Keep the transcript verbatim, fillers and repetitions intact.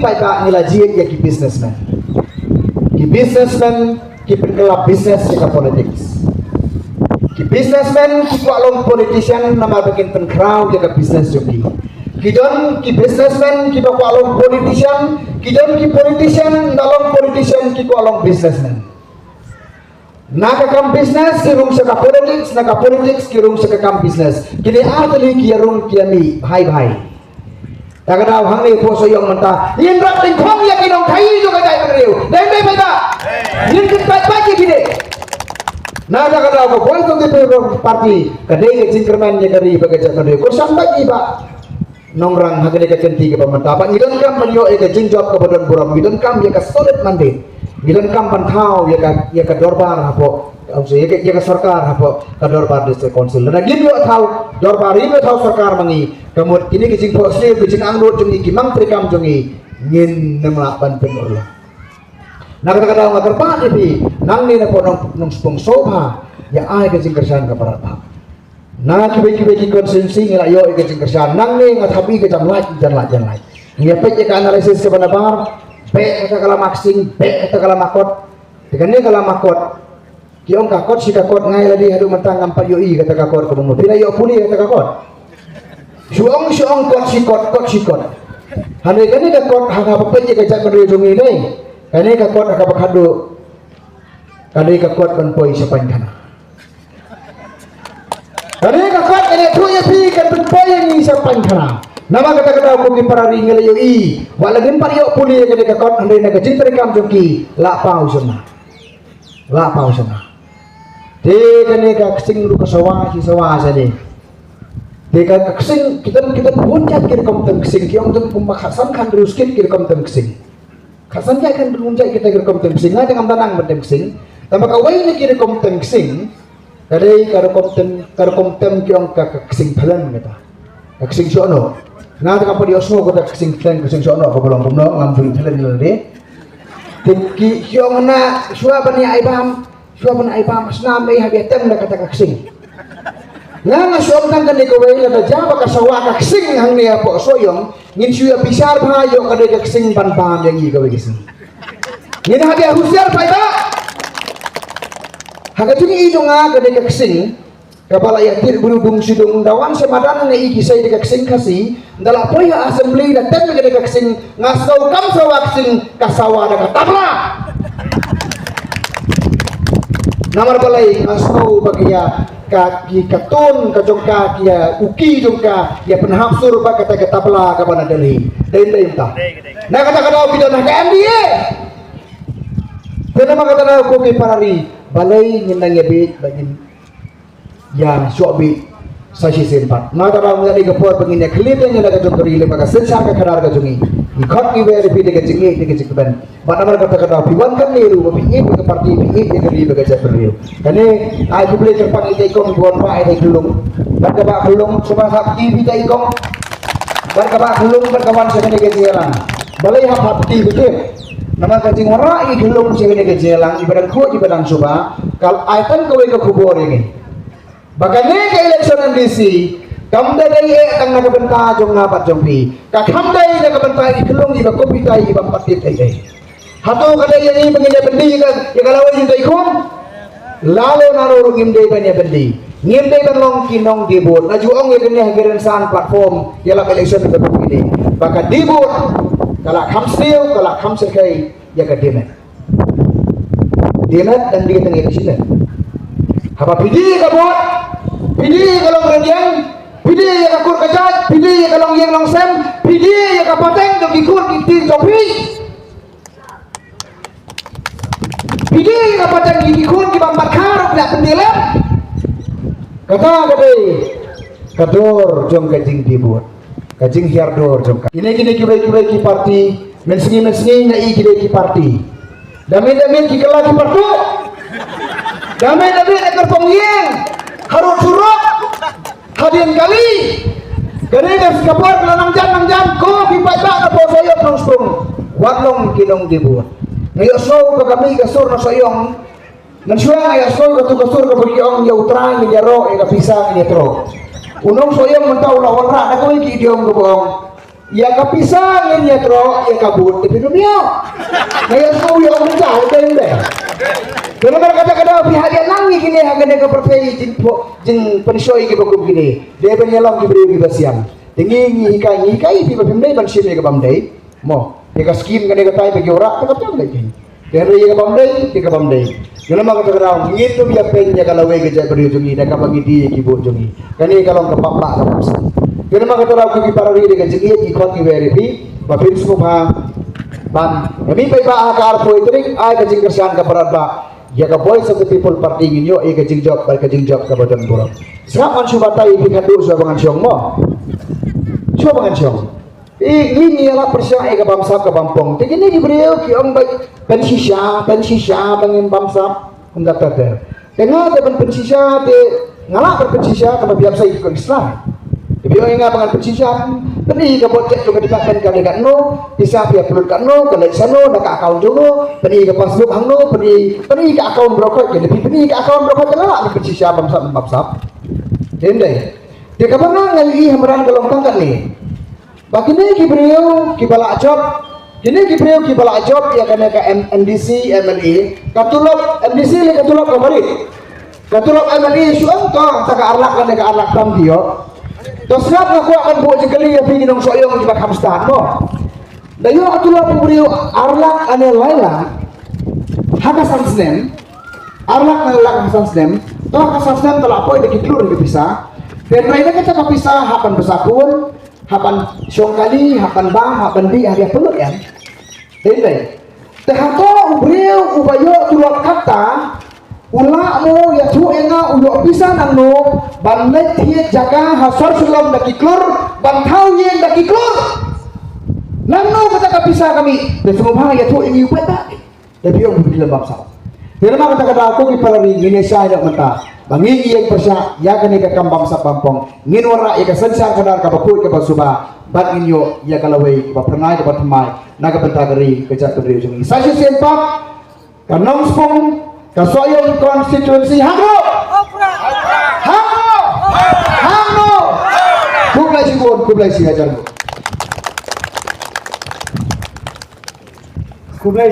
paidbah ngi la jied ïa ki businessman. Ki businessman ki pynkylla business ïa ka politics. Ki businessman ki kwah long politician namar ba kin pynkhraw ïa ka business jong ki. Ki don ki businessman kiba kwah long politician, ki don ki politician na long politician ki kwah long businessman. Na ka kam business ki rung sha ka politics, na ka politics ki rung sha ka kam business. Kine ar tylli ki ïa rung ki ïa mih bhai bhai. Ta ka daw hangne phuh Sohiong mynta ngin rap tyngkhong ïa ki nongkhaïi jong ka jaitbynriew. Dei dei paidbah. Ngin kyntait paidbah ïa kine. Na ka daw ka Voice of the People Party ka dei ka jingkyrmen ïa ka ri bad ka jaitbynriew. Ko sngewbha ïa ki ba nongrang ha kane ka kynti kaba mynta. Bad ngi donkam ban ïoh ïa ka jingjop kaba don burom, ngi donkam ïa ka solid mandate. Ngi donkam ban thaw ïa ka, ïa ka dorbar hapoh, ïa ka, ïa ka sorkar hapoh ka dorbar District Council. Lada ngim ïoh thaw dorbar, ngim ïoh thaw sorkar ma ngi, ka mut kine ki jingphohsniew, ki jingangnud jong ngi, ki mang treikam jong ngi, ngin ym lah ban pynurlong. Na kata ka daw nga kyrpad ïa phi, nangne napoh Nong, Nongspung sngewbha ïa ai ka jingkyrshan kaba radbah. Na kiwei kiwei ki constituency ngi la ïoh ïa ka jingkyrshan. Nangne nga thap ïa ka janlait, janlait, janlait. Ngi ïa peit ïa ka analysis kaba nabar, beh kata ka lama ksing, beh kata ka lama kot. Te kane ka lama kot. Ki ong ka kot shi ka kot, nga ïa lade haduh mynta ngam pat ïohi kata ka kot kaba mut. Phi la ïoh pule kata ka kot? Shu ong, shu ong kot shi kot, kot shi kot. Hynrei kane ka kot ha kaba peit ïa ka jaitbynriew jong ngi dei. Kane ka kot ha kaba khadduh. Kane ka kot ban poi sha paikhana. Kane ka kot kane thuh ïa phi kan pynpoi ïa ngi sha paikhana. Namar kata ka daw ko ki para ri ngi la ïohi. Wat la ngim pat ïoh pule ïa kane ka kot hynrei na ka jingtreikam jong ki la paw sha na. La paw sha na. Te kane ka ksing ruh ka sawa shi sawa sha ne. Te ka, ka ksing kita, kita bun jait ki rukom tem ksing, ki ong tem kumba khatsan khathynriew skit ki rukom tem ksing. Khatsan jait khathynriew jait kita ki rukom tem ksing, nga te ngam da nang ban tem ksing. Tangba kawei na ki rukom tem ksing ka dei ka rukom tem, ka rukom tem ki ong ka, ka ksing thlen kata. Ka ksing shohnoh. Nga te ngam pat ïohsngew kata ka ksing thlen, ka ksing shohnoh kaba long kumno, ngam ju thlen lade. Te ki, ki ong na shuwa ban ïa ai bam, shuwa ban ai bam snam ei hap ïa tem da kata ka ksing. Nga nga shu ong tang kane kawei, lada jia ba ka sawa ka ksing hangne hapoh Sohiong, ngin shu ïa bishar bha ïoh ka dei ka ksing ban bam ïa ngi kawei ka sngi. Ngin hap ïa husiar paidbah. Ha ka jingïohi jong nga ka dei ka ksing kaba la ïa tied bru dung shi dung, da wan sha madan nga i ki sei da ka ksing Khasi, da la poi ha assembly da tem ka dei ka ksing, nga sngew kam sawa ksing, ka sawa da ka tabla. Namar balei? Nga sngew ba ki ïa ka, ki katun ka jong ka, ki ïa u ki jong ka ïa pynhap sur bad kata ka tabla kaba na Delhi. Dei dei mynta. Na kata ka daw ki don ha ka M D A. Te namar kata daw ko ki para ri, balei ngin nang ïa bit ba ngin ïa shoh bit sa shisien pat. Nga ta dang ïa dei ka por ba ngin ïa khlieh ïa la ka jong ka ri lem bad ka synshar ka khadar ka jong ngi. Ngi khot ngi wer ïa phi da ka jingïeit da ka jingkmen. Bad namar kata ka daw phi wan katne ruh ba phi ïeit ïa ka party, phi ïeit ïa ka ri bad ka jaitbynriew. Kane ai khublei kyrpang ïa i kong, i wan ba ïa i khyllung. Bad kaba khyllung sngewbha sap ki phi da i kong. Bad kaba khyllung bad ka wan sha kane ka jingïalang. Balei hap hap ki phi. Namar ka jingwanrah i khyllung sha kane ka jingïalang, i ba dang khuid i ba dang sngewbha. Ka ai tang kawei ka khubor ïa ngi. Ba kane ka election M D C kam da dei eh tang na ka bynta jong nga bad jong phi. Ka kham dei na ka bynta i khyllung i ba kum itai i bym pat tip ei ei. Hato ka dei ïa ngi ba ngin ïa byndi ïa ka, ïa ka lawei jong ka i khun? Lano lano ruh ngim dei ban ïa byndi. Ngim dei ban long ki nongdie vote. Nga ju ong ïa kane ha ka rynsan platform ïalap election ka bun kine. Ba ka die vote ka la kham sniew, ka la kham syrkhei ïa ka diemet. Diemet dang die tang ïa ka shisien. Haba phi die ïa ka vote, phi die ïa ka long rynïeng, phi die ïa ka kur ka jait, phi die ïa ka longïing longsem, phi die ïa ka pateng jong ki kur ki kti jong phi. Phi die ïa ka pateng jong ki khun ki bym pat kha ruh phi la pyndie lem. Kata ka dei ka dor jong ka jingdie vote. Ka jinghiar dor jong ka. Kine kine kiwei kiwei ki party mynsngi mynsngi nga i ki dei ki party. Da miet da miet ki kylla ki party. Da miet da miet da kyrpong ïing. Harud surok. Hadien kali. Kane ka por ka la nang jan nang jan ko ki paidbah na Sohiong Nongspung. Wat long ki nongdie vote. Nga ïohsngew ba ka mih ka sur na Sohiong. Mynshuwa nga ïohsngew katu ka sur kaba ki ong ïa u trai ngin ïaroh, ïa ka pisa ngin ïatroh. U nong Sohiong mynta u la wanrah da kawei ki idiom kaba ong. Ïa ka pisa ngin ïa troh, ïa ka vote te phin ym ïoh. Nga ïa sngew ïa ong mynta ha ka ïing de. Te namar kata ka daw phi hap ïa nang ïa kine ha kane ka pyrthei jingpynshoi kiba kum kine. Dei ban ïa long ki briew kiba sian. Te ngi ngi hikai ngi hikai phi ba phim dei ban shim ïa ka bym dei. Mo, ïa ka skim kane ka tai ba ki wanrah te ka pynleit hi. Te hynrei ïa ka bym dei, ïa ka bym dei. Ïa namar kata ka daw ngin ym ïa pyn ïa ka lawei ka jaitbynriew jong ngi da kaba ngi die ïa ki vote jong ngi. Kane ka long ka pap ba ka pap sa. Ïa namar kata ka daw ko ki para ri da ka jingïeit ngi khot ngi wer ïa phi ba phin sngewbha ban ïa mi paidbah ha ka arphew tarik ai ka jingkyrshan ka parat ba ïa ka Voice of the People Party ngin ïoh ïa ka jingjop bad ka jingjop kaba don burom. Sngap ngan shu batai ïa phi khatduh shuwa ba ngan shong mo. Shuwa ba ngan shong. Te ngi ngi ïa la pyrshah ïa ka bamsap ka bampong. Te kine ki briew ki ong ba pynshisha, pynshisha ba ngin bamsap. Kumta ter ter. Te nga te ban pynshisha te nga lah ban pynshisha kaba biang sa ïa ki Islam. Te phi ong ïa nga ba ngan pynshisha, pyni ka budget jong ka department ka dei katno, pisa phi upload katno, ka leit shano, na ka account jong no, pyni ka passbook hangno, pyni pyni ka account baroh khoit, te phi pyni ka account baroh khoit te nga lah ban pynshisha bamsap bamsap. Te ym dei. Te kaba nga nga ïohi ha madan ka long tang kane. Ba kine ki briew kiba la jop, kine ki briew kiba la jop ïa kane ka M-, M D C, M L A, ka tulop M D C lei ka tulop kaba rit. Ka tulop M L A shu ong to, ta ka ar lak kane ka ar lak tam ki ïoh. To sngap nga kwah ban buh jingkylli ïa phi ki nongshong ïong kiba kham stad mo. Da ïoh ka tulop u briew ar lak ane lai lak ha ka san snem. Ar lak ane lai lak ha ka san snem. To ha ka san snem te la poi da ki klur ki pisa. Te hynrei na kata ka pisa hap ban pisa khun. Hap ban shong kali, hap ban bam, hap ban dih, hap ban pynlut em. Te dei. Te hato u briew uba ïoh tulop kata u lah mo ïathuh ïa nga u ïoh pisa nangno ban leit thied jaka ha sor Shillong da ki klur, ban thaw ïing da ki klur. Nangno kata ka pisa ka mih. Te sngewbha ïathuh ïa ngi u paidbah. Te phi ong phi lem bamsap. Te namar kata ka daw ko ki para ri ngin ïa shai noh mynta ba ngi ïeng pyrshah ïa kane ka kam bamsap bampong. Ngin wanrah ïa ka synshar khadar kaba khuid kaba suba bad ngin ïoh ïa ka lawei kaba phyrnai kaba thymmai na ka bynta ka ri ka jaitbynriew jong ngi. Sa shisien pat ka Nongspung ka Sohiong constituency hangno. Hangno. Hangno. Khublei shibun, khublei shihajar nguh. Khublei.